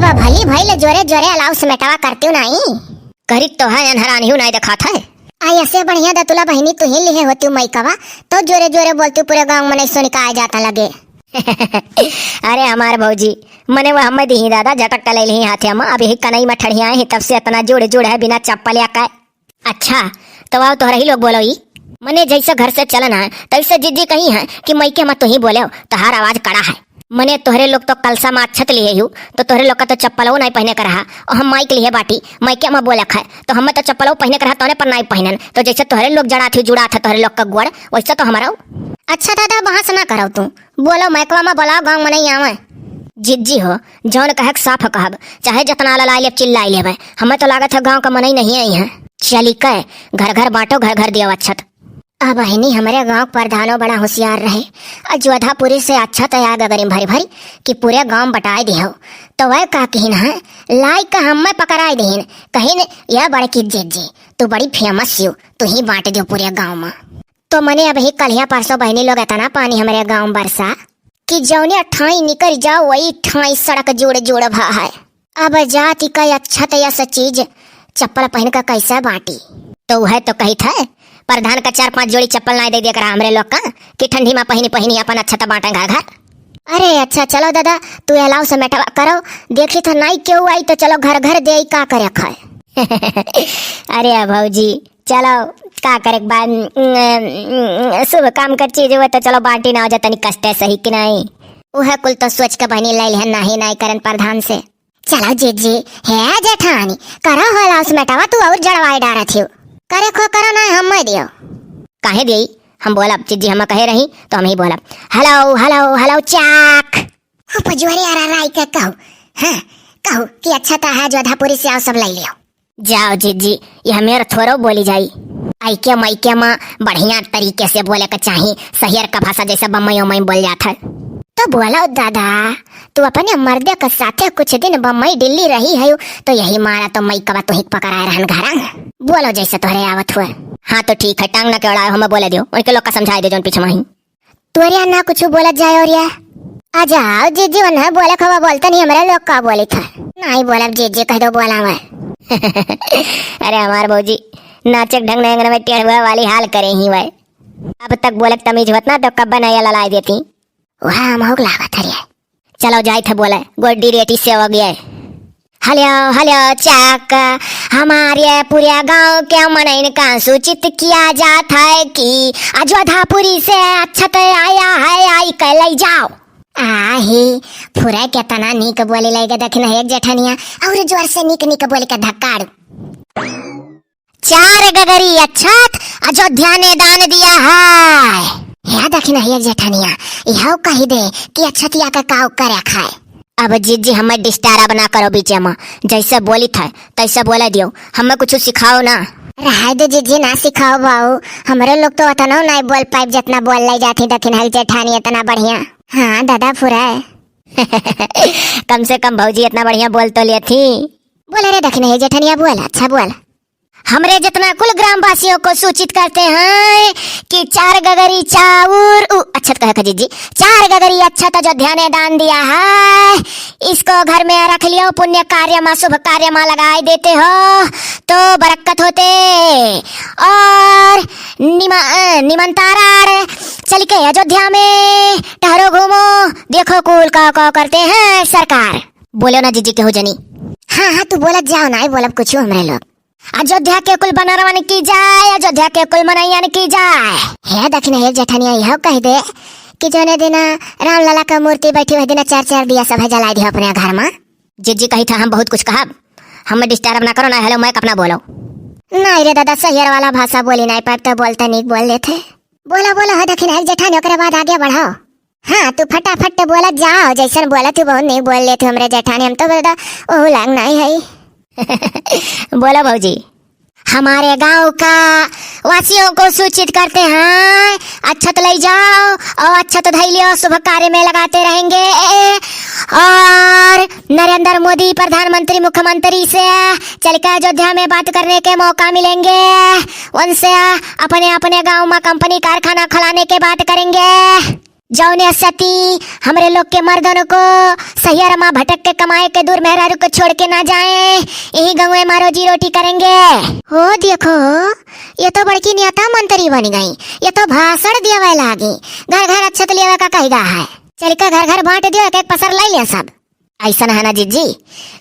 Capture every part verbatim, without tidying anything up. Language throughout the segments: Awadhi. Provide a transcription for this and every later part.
वाह, भली भइल, जोरे जोरे अलाउ समेटवा करतिउ नाई। करित तो है, अनहरानिउ नाई देखात है। आ, ऐसे बढ़िया दतुला बहिनी तुही लिहे होतिउ मइकवा, तो जोरे जोरे बोलतिउ, पूरे गाँव मनई सुनिका आ जाता लगे। अरे हमार भौजी, मने वह हम्मे दिही दादा, झटक के लइ लिही हाथे मा, अब यही कनई मा ठड़ियाए ही, तब से इतना जुड़ जुड़ है बिना चप्पल या का। अच्छा, तो आओ तोहरे ही लोग बोलो ई। मने जैसे घर से चलन है, तैसे जिज्जी कही है कि मइके मा तुही बोलेउ, तोहार आवाज कड़ा है। मने तोहरे लोग तो कलसा मा अच्छत लिहे हू, तो तोहरे लोग का तो चप्पलो नाई पहिने के रहा। और हम माइक लिहे बाटी, मइके मा बोलक है, तो हम्मे तो चप्पलो पहिने के रहा, तोने पर नाई पहिनन। तो जैसे तोहरे लोग जड़ात ही जुड़ात है तोहरे लोग का गोड़, वैसे तो हमारा। अच्छा दादा, बहस ना करउ तू, बोलो, मइकवा मा बोलाओ, गाँव मनई आवे। जिज्जी हो, जौन कहक साफ कहब, चाहे जतना ललाई लेब, चिल्लाई लेबे। हम्मे तो लागत है गाँव का मनई नहीं आई है। चली के घर घर बाँटो, घर घर दियो अच्छत। अब बहिनी, हमरे गाँव के प्रधानो बड़ा होशियार रहे। अजोधापुरी से अच्छत आय गगरी मा भरी भरी कि पूरे गाँव बटाए दिहो। तो वह का किहिन है, लाई का हम्मे पकड़ाए दिहिन, कहिन, "या बड़की जिज्जी, तू बड़ी famous यू, तुही बाँट दियो पूरे गाँव मा।" तो मने अबही कलिया परसों बहिनी लोग इतना पानी हमरे गाँव मा बरसा कि जौने ठाई निकरि जाओ, वही ठाई सड़क जुड़ जुड़ भा है। अब जाति का अच्छत यस चीज चप्पल पहिन के कैसे बाँटी? तो वह तो कहित है, प्रधान का चार पाँच जोड़ी चप्पल नाई दे दिया करा हमरे लोग का कि ठंडी मा पहिनी पहिनी अपन अच्छत बाँटे घर घर। अरे अच्छा, चलो दादा, तू अलाउ समेटवा करो, देखी तो नाई केहू आई तो चलो घर घर देई, का करे खाए। अरे भौजी, चलो, का करे के बा, उम, उम, शुभ काम कर चीज हुए तो चलो बाँटी ना हो जा तनी कष्टे सही कि नाई। उहे कुल तो सोच के बहिनी लइ लिहन, नाहीं नाहीं करन प्रधान से। चलो जिज्जी, हे जेठानी, करो हो अलाउ समेटवा, तू और जड़वाई डारत हियो। करे खो करो ना, हम्मे दियो। काहे देई? हम बोलब, जिज्जी हम्मे कहे रही तो हमही बोलब। Hello, hello, hello, check। हो पजुअरे अरा राई के कहो, हाँ, कहो कि अच्छत है अजोधापुरी से, आओ सब लइ लियो। जाओ जिज्जी, यह मेर थोरो बोली जाई। अइके मइके मा बढ़िया तरीके से बोले के चाही, सहियर का भाषा जैसे बम्बई उम्बई बोल जात है। तो बोलो दादा, तू अपने मर्दे के साथे कुछ दिन बम्बई दिल्ली रही है, तो यही मारा तो मइकवा तुही पकड़ाए रहन घरा। बोलो जैसे तोहरे आवत हुए। हाँ तो ठीक है, टांग ना के अड़ाओ, हम्मे बोले दियो, उनके लोग का समझाए दे जौन पीछे माही। तोरिया ना कुछ बोलत जाए और या। आ जाओ जिज्जी, वन्ना बोले खवा बोलते नहीं, हमरे लोग का बोली था। नाहीं बोलब जिज्जी, कह दो बोला मैं। अरे हमार भौजी, नाचे के ढंग नहीं, अंगन में टेढ़ुआ वाली हाल करे ही वै। अब तक बोले के तमीज होत ना तो कब्बे नहीं ललाई देती। वह हम हो लागत है रे। चलो जाइत है बोले, गोड्डी रेटी से हो गया। Hello, hello, check। हमारे पूरे गाँव के मनइन का सूचित किया जात है कि अजोधापुरी से अच्छत आया है, आई के लइ जाओ। आही, फुरे केतना नीक बोली लइगे, देखिन है एक जेठनिया, और जोर से नीक नीक बोली के धक्काड़ू। चार गगरी अच्छत अजोध्या ने दान दिया है। हे देखिन है एक जेठनिया, इहौ कहि दे कि अच्छतिया के काउ करे खाए। अब जिज्जी हम्मे disturb ना करो बीचे मा, जैसे बोलित है तैसे बोले दियो, हम्मे कुछ सिखाओ ना। रहे दे जिज्जी, ना सिखाओ बाऊ, हमरे लोग तो उतना नाहीं बोल पाइब जितना बोल लइ जाती, देखिन है जेठानी इतना बढ़िया। हाँ दादा फुरे। कम से कम भौजी इतना बढ़िया बोल तो लेती। बोले रे देखिन है जेठनिया, बोल, अच्छा बोल। हमरे जितना कुल ग्रामवासियों को सूचित करते हैं कि चार गगरी चाउर, उ, अच्छत कहे खजीजी, चार गगरी अच्छत अजोध्या ने दान दिया है, इसको घर में रख लियो, पुण्य कार्य मा, शुभ कार्य मा लगाई देते हो तो बरक्कत होते। और निमा-, अ, निमंत्रण, चल के अजोध्या में टहरो घूमो, देखो कुल का का करते हैं सरकार। बोलो ना जिज्जी केहू जनी। हाँ, हाँ, तू बोलत जाओ ना, बोलब कुछ हमरे लोग। अजोध्या के कुल बनरवन की जाए, अजोध्या के कुल मनैयन की जाए। हे देखिन है जेठनिया, इहौ कहि दे कि जौने दिना रामलला का मूर्ति बैठी, वही दिना चार चार दिया सब है जलाए दिया अपने घर मा। जिज्जी कही था हम बहुत कुछ कहब, हम्मे disturb ना करो ना, hello mic अपना बोलो। नाहीं रे दादा, सहियर वाला भाषा बोली नाहीं पाइब तो बोलते नीक बोल लेते। बोलो बोलो, हो देखिन है जेठानी, ओकरे बाद आगे बढ़ाओ। हाँ, तू फटाफट बोलत जाओ, जैसन बोलत हू बहुत नीक बोल लेत हू हमरे जेठानी, हम तो बोलता ओहू लाग नाहीं है। बोलो भौजी। हमारे गांव का वासियों को सूचित करते हैं, अच्छत लइ जाओ और अच्छत धइ लियो, शुभ कार्य में लगाते रहेंगे। और नरेंद्र मोदी प्रधानमंत्री, मुख्यमंत्री से चल के अयोध्या में बात करने के मौका मिलेंगे, उनसे अपने अपने गांव में कंपनी कारखाना खुलाने के बात करेंगे। जौने सती हमरे लोग के मर्दन को सहियर मा भटक के कमाए के दूर मेहरारू को छोड़ के ना जाए, यही गंवे मा रोजी रोटी करेंगे। हो देखो, ये तो बड़की नेता मंत्री बन गई, ये तो भाषण देवे लागी, घर घर अक्षत लेवे का कहिदा है। चल के घर घर बांट दियो, एक एक पसर ले लिया सब। ऐसन है ना जिज्जी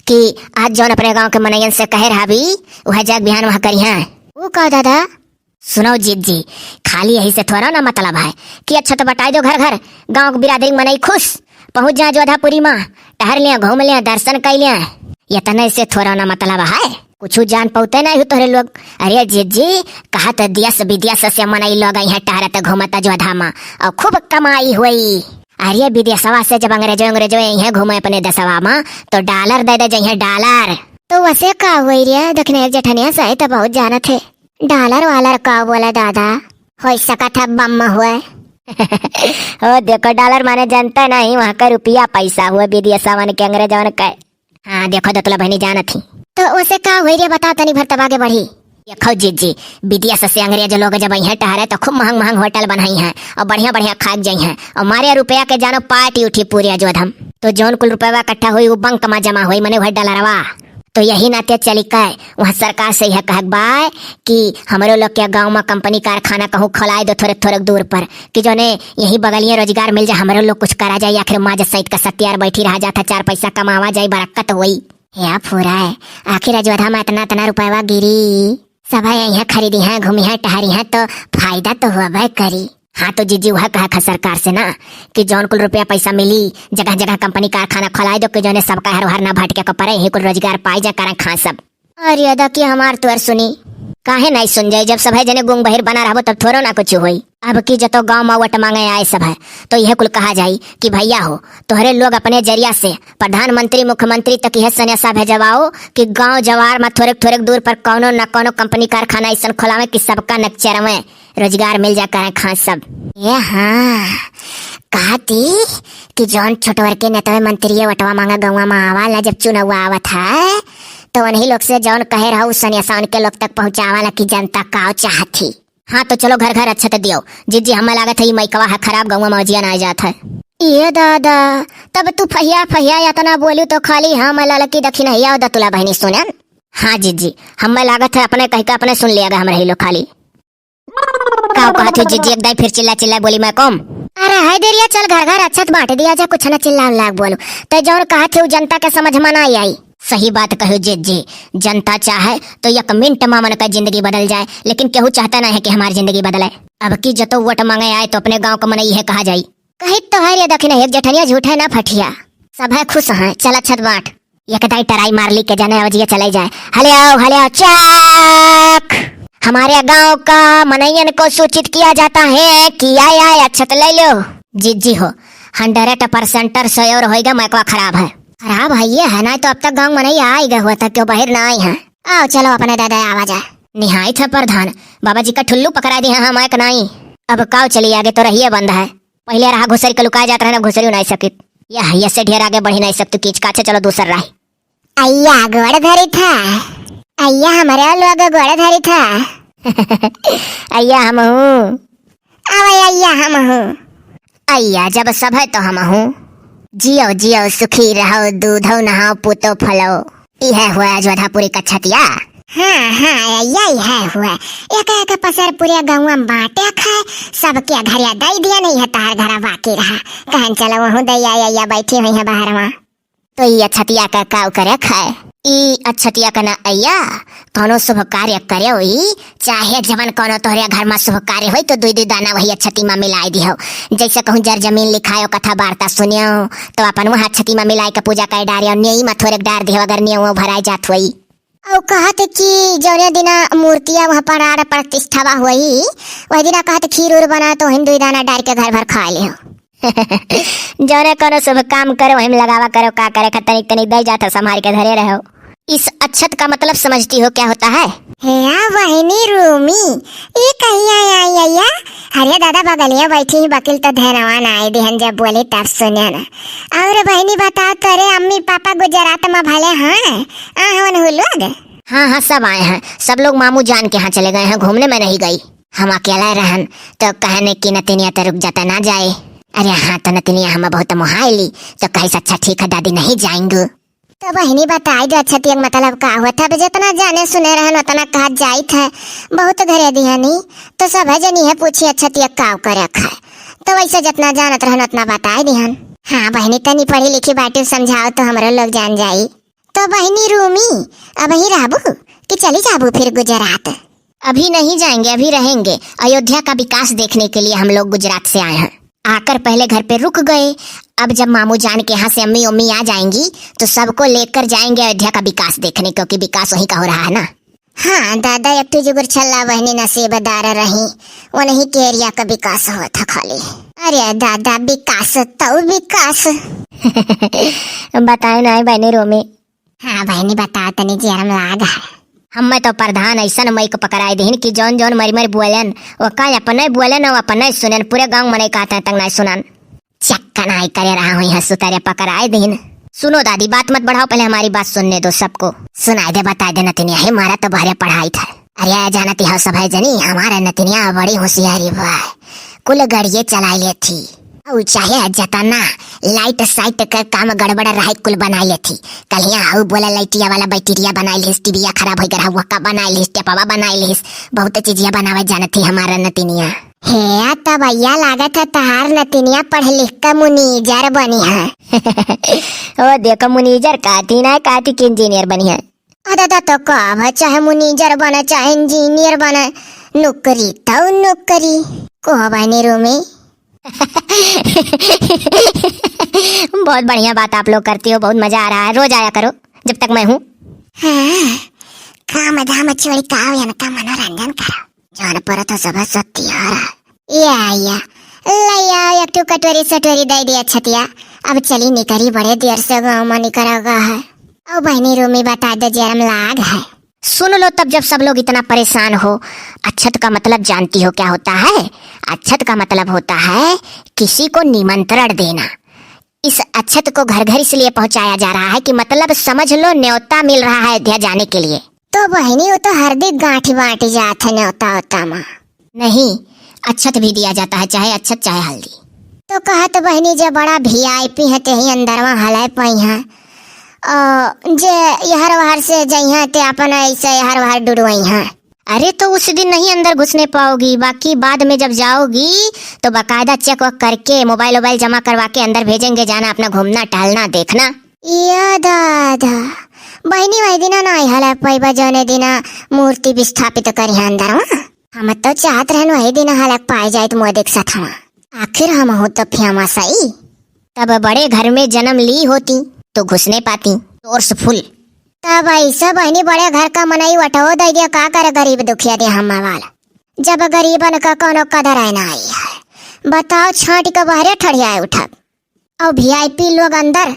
कि आज जौन अपने गांव के मनैयन से कहे रहा भी, वह जाग बिहान वहाँ करी हैं। वो का दादा? सुनो जिज्जी, खाली यही से थोड़ा ना मतलब है कि अक्षत बटाई दो घर घर, गांव के बिरादरी मनई खुश, पहुँच जाए जोधापुरी मा, टहर लिया, घूम लिया, दर्शन कर लिया। इतने से थोड़ा ना मतलब है, कुछ जान पौते नहीं हो तोहरे लोग। अरे जिज्जी, कहा तो देश विदेश से मनई लोग आई हैं टहरत घूमत जोधा मा, और खूब कमाई हुई। अरे विदेशवा से जब अंग्रेजो, अंग्रेजो आई हैं घूमे अपने देशवा मा, तो डॉलर दे दे जइहें, डॉलर। तो वसे का हुई रे, देखने एक जेठनिया से तो बहुत जानत है। डॉलर वालर का बोला दादा, हो सकत है बम हुए। ओ देखो, डॉलर माने जनता नहीं, वहाँ का रुपया पैसा हुआ विदेशवन के, अंग्रेजवन के। हाँ, देखो दतुला बहनी जानत ही। तो ओसे का होई रे, बताओ तनी भर तब आगे बढ़ी। देखो जिज्जी, विदेश से अंग्रेज लोग जब अइहें टहरे तो खूब महंग महंग होटल बनइहें और बढ़िया बढ़िया खाए के जइहें और मारे रुपया के जानो पार्टी उठी पूरे अजोधम। तो जौन कुल रुपया इकट्ठा होई वो बैंक मा जमा होई, मने वह डॉलरवा। तो यही नाते चली के वहाँ सरकार से यह कहक बा कि हमरो लोग के गाँव मा कंपनी कारखाना कहूँ खोलाए दो थोड़े थोड़े दूर पर, कि जौने यही बगलिए रोजगार मिल जाए, हमरो लोग कुछ करा जाए, आखिर माज सहित का सत्यार बैठी रहा जात है, चार पैसा कमावा जाए, बरकत होई। हे फुराए, आखिर अजोधा मा इतना इतना रुपया गिरी, सब यहाँ खरीदी हैं, घूमी हैं, टहरी हैं, तो फायदा तो होबे करी। हाँ तो जिज्जी वह कहा था सरकार से ना कि जौन कुल रुपया पैसा मिली, जगह जगह कंपनी कारखाना खोलाए दो कि जौने सबका हर हर ना भटके को पड़े, यही कुल रोजगार पाई जा करें खां सब। अरे अदा की हमार तोर सुनी, काहे नहीं सुन जाई? जब सभे जने गुंग बहिर बना रहबो तब थोड़ो ना कुछ होई। अब की जतो गाँव मा वोट मांगे आए सभे, तो यह कुल कहा जाई कि भैया हो, तोहरे लोग अपने जरिया से प्रधानमंत्री, मुख्यमंत्री तक यह संदेशा भेजवाओ कि गाँव जवार मा थोड़े थोड़े दूर पर कौनो न कौनो कंपनी कारखाना ऐसन खोलावे कि सबका नक्चरवे रोजगार मिल जा करें खां सब। ए हाँ, कहती कि जौन छोटवर के नेतवे मंत्री वोटवा मांगा गौवा मा आवाला, जब चुनाव आवत है तो उन्हीं लोग से जौन कहे रहा उ संदेशा उनके लोग तक पहुँचावाला कि जनता का चाहत ही। हाँ तो चलो घर घर अक्षत दियो। जिज्जी हमें लागत है ये माइकवा है खराब, गौवा मौजिया ना आ जात है। ये दादा, तब तू फहिया फहिया इतना बोलू तो खाली हाँ मैं ललकी दखिनहिया दतुला बहनी सुनन। हाँ जिज्जी, हमें लागत है अपने कह के अपने सुन लिया गया हम रही लो खाली। का कहत हो जिज्जी, एक दाई फिर चिल्ला चिल्ला बोली मैं कम। अरे हाय देरिया, चल घर घर अक्षत बांट दिया जा, कुछ ना चिल्ला उल्ला बोलू। तो जौन कहत हो जनता के समझ मा ना आई। सही बात कहो जिज्जी, जनता चाहे तो एक मिनट मा मन का जिंदगी बदल जाए, लेकिन केहू चाहता ना है कि हमारी जिंदगी बदले। अब की जतो वोट मांगे आए तो अपने गाँव का मन यह कहा जाई। कही तो है रे दखिन, एक जेठनिया झूठ है ना फटिया, सब है खुश हैं, चल अक्षत बांट। एक दाई टराई मार ली के जाने अवजिया चले जाए। हले आओ, हले आओ, चक। हमारे गांव का मनैयन को सूचित किया जाता है कि आए, आए, अक्षत ले लो। जिज्जी हो, हंड्रेड परसेंट श्योर होइगा, माइकवा खराब है। खराब है ये है ना, तो अब तक गांव मनई आई गए हुआ था, क्यों बहिर ना आई है। आओ चलो अपने दादा आवा जाए। निहायत है प्रधान, बाबा जी का ठुल्लू पकड़ा दी है, हाँ माइक नाई। अब काव चली आगे तो रहिए बंद है। पहले रहा घुसरी के लुकाए जात रहे ना, घुसरी नहीं सकित। यह, यह से ढेर आगे बढ़ी नहीं सकती कीच काछे, चलो दूसर राह। अइया गोड़ धरी था, अइया हमारे लोग गोड़ धरी था। अइया हम हूँ। आवे अइया हम हूँ। अइया जब सब है तो हम हूँ। जियो जियो सुखी रहो, दूधो नहाओ पूतो फलो। इहे हुआ अजोधापुरी का छतिया। हाँ, हाँ, अइया इहे हुआ। एक एक पसर पूरे गाँव में बांटे खाए, सबके घरिया दई दिया, नहीं है तार घरा बाकी रहा। कहन चलो वहूँ दई आए, अइया बैठी हुई है बाहर मा। तो ई अक्षतिया का काव करे खाए? ई अक्षतिया का ना अइया, कौनो शुभ कार्य करे होई, चाहे जवन कौनो तोहरे घर मा शुभ कार्य होई, तो दुई दुई दाना वही अक्षती मा मिलाई दिहो। जैसे कहूँ जर जमीन लिखायो, कथा वार्ता सुनियो, तो अपन वहाँ अक्षती मा मिलाई के पूजा कर डारियो, नेई मा थोड़े डार दिहो, अगर नेऊ भराई जात होई। और कहत कि जौने दिना मूर्तिया वहाँ प्राण प्रतिष्ठावा होई, वही दिना कहत खीर उर बना, तो हिंदू दाना डार के घर भर खा लिहो। जौने कोनो शुभ काम करो, वही में लगावा करो, का करे खा तनिक तनिक दे जात, संभाल के धरे रहो। इस अक्षत का मतलब समझती हो क्या होता है? हे बहिनी रूमी, ई कहिया आई अइया? अरे दादा, बगलिया बैठी ही वकील तो धनवान आए दिहन, जब बोले तब सुने ना। और बहिनी बताओ, तोरे अम्मी पापा गुजरात में भले हैं, आ हवन हु लोग? हाँ, हाँ, सब आए हैं। सब लोग मामू जान के यहाँ चले गए हैं, घूमने में नहीं गई। हम अकेला रहन तो कहने की नतिनिया तो रुक जाता ना जाए। अरे हाँ, तो नतिनिया हम बहुत मोहाइली, तो कहिस अच्छा ठीक है दादी, नहीं जाएंगे। तो बहिनी बताई दे अच्छा तियक मतलब का होत है। अब जितना जाने सुने रहन उतना कहत जाइत है, बहुत घरे दिहनी, तो सब है जनी है पूछी अच्छा तियक का करे है। तो वैसे जितना जानत रहन उतना बताई दिहन। हाँ बहिनी, तनी पढ़ी लिखी बाटी समझाओ तो हमरो लोग जान जाई। तो बहिनी रूमी, अबहीं रहबू कि चली जाबू फिर गुजरात? अभी नहीं जाएंगे, अभी रहेंगे। अयोध्या का विकास देखने के लिए हम लोग गुजरात से आए हैं। आकर पहले घर पे रुक गए। अब जब मामू जान के यहाँ से अम्मी उम्मी आ जाएंगी तो सबको लेकर जाएंगे अयोध्या का विकास देखने, क्योंकि विकास वहीं का हो रहा है ना। हाँ दादा, एक ठो जुगुर छल्ला बहिनी नसीबदार रही, उन्हीं के एरिया का विकास होत है खाली। अरे दादा, विकास तो विकास। बताए ना बहिनी रोमी। हाँ बहिनी, बताओ तनी जियरम लाग है। हम्मे तो प्रधान ऐसन माइक पकड़ाई दिहिन कि जौन जौन मरी मरी बोलन, ओका अपने बोलन और अपने सुनन, पूरे गाँव मनई कहते हैं तक नहीं सुनन। चक्का नहीं करे रहा हुई है सुतरे पकड़ाई दिहिन। सुनो दादी, बात मत बढ़ाओ, पहले हमारी बात सुनने दो सबको। सुनाई दे, बताई दे नतिनिया, हे मारा तो बहरे पढ़ाई था। अरे जानती हो सब है जनी, हमारे नतिनिया बड़ी होशियारी बा, कुल गड़िए चलाई लेथी। और चाहे जतना लाइट साइट के काम गड़बड़ रहे, कुल बनाई लेथी। कल यहाँ आऊ बोला लाइटिया वाला बैटरिया बनाई लिस, टीविया खराब हो गया, वक्का बनाई लिस, टेपवा बनाई लिस, बहुत चीजिया बनावे जानती हमारा नतिनिया। हे, तब भैया लागत है तहार नतिनिया पढ़ लिख के मुनीजर बनी है। ओ देखो मुनीजर काती ना काती कि इंजीनियर बनी है। अरे दादा, तो का अब चाहे मुनीजर बने, चाहे इंजीनियर बने, नौकरी तो नौकरी। को बहिनी रूमी। बहुत बढ़िया बात आप लोग करती हो, बहुत मजा आ रहा है, रोज आया करो जब तक मैं हूँ। हाँ, काम धाम छोड़ के आओ, इनका मनोरंजन करो। जौन पर तो सब सत्य आ रहा। या, या, ले आओ, एक ठो कटोरी सटोरी दे दिया छतिया। अब चली निकरी, बड़े देर से गाँव में निकरा गा है। ओ बहिनी रूमी, बता दे जियरम लाग है। सुन लो तब, जब सब लोग इतना परेशान हो, अच्छत का मतलब जानती हो क्या होता है? अच्छत का मतलब होता है किसी को निमंत्रण देना। इस अच्छत को घर घर इसलिए पहुंचाया जा रहा है कि मतलब समझ लो न्योता मिल रहा है अयोध्या जाने के लिए। तो बहिनी, वो तो हरदी गांठी बांटी जात है न्योता होता मा। नहीं, अच्छत भी दिया जाता है, चाहे अच्छत चाहे हल्दी। तो कहत बहिनी, जे बड़ा वीआईपी है ते ही अंदरवा हलाए पाई हैं, और जे यहर वहर से जइहें ते अपन ऐसे यहर वहर डुडवाई हैं। अरे तो उस दिन नहीं अंदर घुसने पाओगी, बाकी बाद में जब जाओगी तो बाकायदा चेक वक करके मोबाइल वोबाइल जमा करवा के अंदर भेजेंगे, जाना अपना घूमना टहलना देखना। या दादा, बहिनी वही दिना नहीं हला पैबा जौने दिना मूर्ति विस्थापित करी है अंदर मा। हम तो चाहत रहन वही दिन हलक पाए जाइत मोदी के सथवा। आखिर हम हो तो फेमस हई। तब बड़े घर में जन्म ली होती तो घुसने पाती। Source full। तब ऐसे बहिनी बड़े घर का मनई वटवो दे दिया, का करे गरीब दुखिया दे हम वाला। जब गरीबन का कोनो कदर है ना आई है, बताओ छांट के बहरे ठड़ियाए उठब। और वीआईपी लोग अंदर।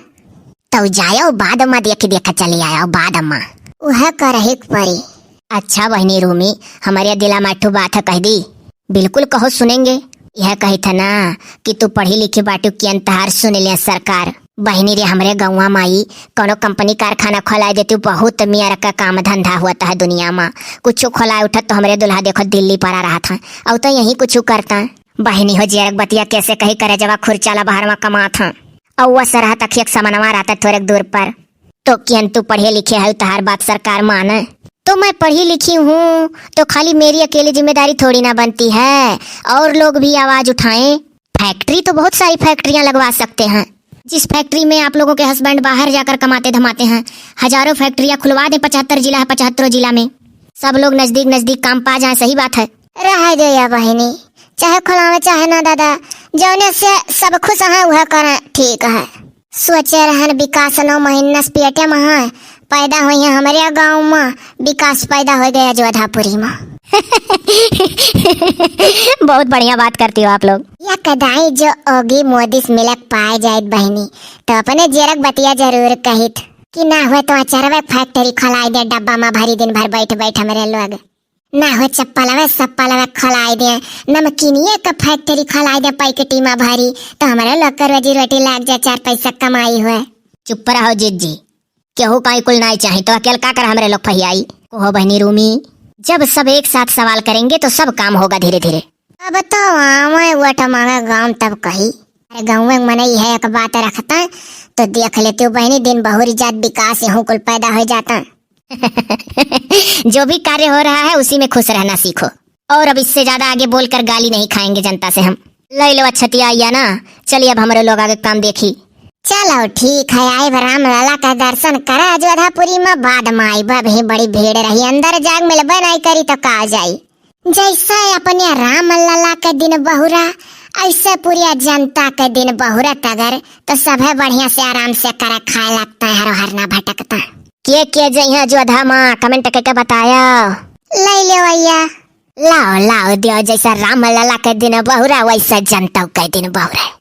तो जायो बाद में देख देख चली आयो बाद में। उहे करही के परी। अच्छा बहिनी रूमी, हमरे दिला में एक ठो बात है कह दी। बिल्कुल कहो सुनेंगे। यह कही था ना कि तू पढ़ी लिखी बाटू कि अंतहार सुन लिया सरकार। बहिनी रे, हमरे गौवा माई कोनो कंपनी कारखाना खोलाए देती, बहुत मियार का काम धंधा होता है दुनिया में। कुछ खोलाए उठत तो हमरे दुल्हा देखो दिल्ली परा रहा था, और तो यही कुछ करता। बहिनी हो जियरक बतिया कैसे कही करे जवा खुरचाला बाहर में कमात हैं। और वह सरहा तक एक समनवा रहता थोड़े दूर पर। तो कियन तू पढ़े लिखे है, तहार बात सरकार माने? तो मैं पढ़ी लिखी हूँ, तो खाली मेरी अकेली जिम्मेदारी थोड़ी ना बनती है, और लोग भी आवाज उठाएं। फैक्ट्री तो बहुत सारी फैक्ट्रियां लगवा सकते हैं, जिस फैक्ट्री में आप लोगों के हस्बैंड बाहर जाकर कमाते धमाते हैं, हजारों फैक्ट्रियां खुलवा दें, पचहत्तर जिला है, पचहत्तरों जिला में सब लोग नजदीक नजदीक काम पा जाएं। सही बात है। रहे दे या बहिनी, चाहे खुलावे चाहे ना दादा, जौने से सब खुश हैं वह करें, ठीक है। सोचे रहन विकास नौ महीना से पेटे में है, पैदा हुई है हमरे गाँव में, विकास पैदा हो गया जोधापुरी में। बहुत बढ़िया बात करती हो आप लोग। या कदाई जो ओगी मोदी से मिलक पाए जाइत बहिनी, तो अपने जेरक बतिया जरूर कहित कि ना हुए तो अचरवे फैक्ट्री खोलाई दे, डब्बा में भरी दिन भर बैठ बैठ हमरे लोग। ना हो चप्पलवे सप्पलवे खोलाई दे, नमकीनिए के फैक्ट्री खोलाई दे, पैकेटी में भरी, तो हमरे लोग के रोजी रोटी लाग जाए, चार पैसा कमाई हुए। चुप रहो जिज्जी, केहू काई कुल नाई चाही, तो अकेल का कर हमरे लोग फहियाई? कहो बहिनी रूमी, जब सब एक साथ सवाल करेंगे तो सब काम होगा धीरे धीरे। अब तो आवे वोट मांगे गांव तब कही। अरे, गाँव में मनई है, एक बात रखता, तो देख लेते हो बहनी, दिन बहुरी जात विकास, यहूँ कुल पैदा हो जाता। जो भी कार्य हो रहा है, उसी में खुश रहना सीखो। और अब इससे ज्यादा आगे बोलकर गाली नहीं खाएंगे जनता से हम। ले लो अच्छतिया आइया ना, चलिए अब हमरे लोग आगे काम देखी। चलो ठीक है, आइब राम लला का दर्शन करा अयोध्यापुरी में, बाद में आइब, अभी बड़ी भीड़ रही, अंदर जाग मिलबे नहीं करी तो का जाई। जैसे अपने राम लला के दिन बहुरा, ऐसे पूरी जनता के दिन बहुरत अगर, तो सभे बढ़िया से आराम से करे खाए लगता है, हरो हर ना भटकता। के के जइहा अयोध्या माँ, comment करके बताया। ले ले भैया। लाओ, लाओ, दियो, जैसा राम लला के दिन बहुरा, वैसा जनता के दिन बहुरा।